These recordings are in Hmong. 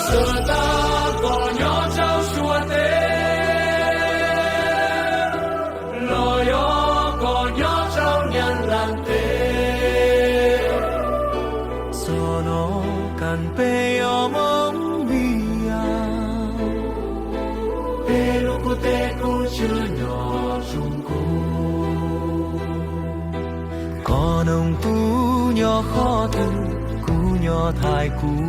Txawm tas koj nyob rau Suav teb, los yog koj nyob rau Nyab Laj teb, txog no kas peb yog Hmoob Lias, peb lub qub teb kuj tsuas nyob zoo kuv. Koj noog kuv nyob qhov twg, kuv nyob Thaib Kuv.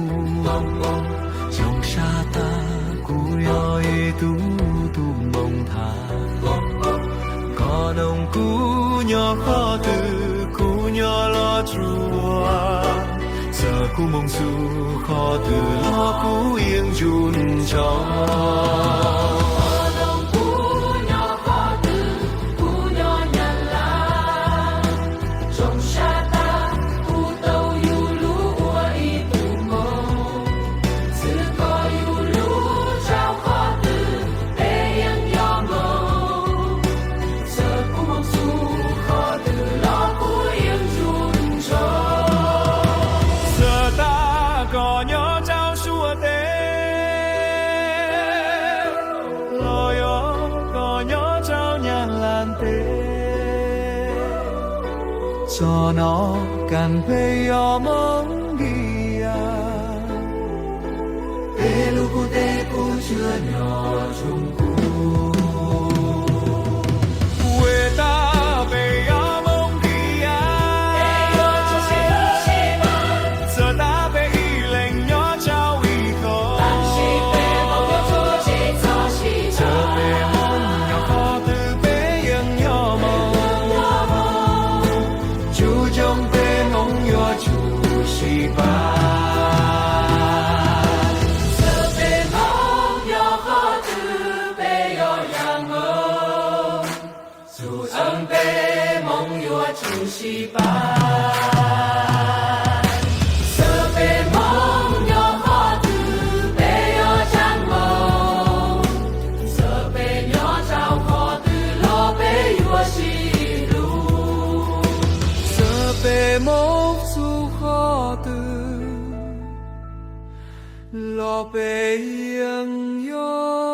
Zoo sab tas kuv yog ib tug tub Hmoob Thaib. Koj noog kuv nyob qhov twg, kuv nyob Los Tsuas. Txawm kuv mus txog qhov twg los kuv yeej nco ntsoov. Zoo sab tas kuv tau yug lub ua ib tug Hmoob, txawm koj yug lub rau qhov twg peb yeej nco ntsoov. Txawm kuv mus txog qhov twg los kuv yeej nco ntsoov. Txawm tas koj nyob rau Suav teb, los yog koj nyob rau Nyab Laj teb, txog no kas peb yog Hmoob Lias, peb lub qub teb kuj tsuas nyob zoo kuv. Ua tas peb yog Hmoob Lias, txawm tas peb ib leeg nyob rau ib qho, txawm peb Hmoob nyob qhov twg peb yeej nco ntsoov. Tsuas tsoo peb Hmoob yuav tsum sib pab. Txawm peb Hmoob nyob qhov twg peb yuav yeej mus, tsuas tsoo peb Hmoob yuav tsum sib pab. Txawm peb Hmoob nyob qhov twg peb yuav yeej mus, txawm peb nyob rau qhov twg los peb yuav sib hlub. Txawm peb mus txog qhov twg los peb yeej yuav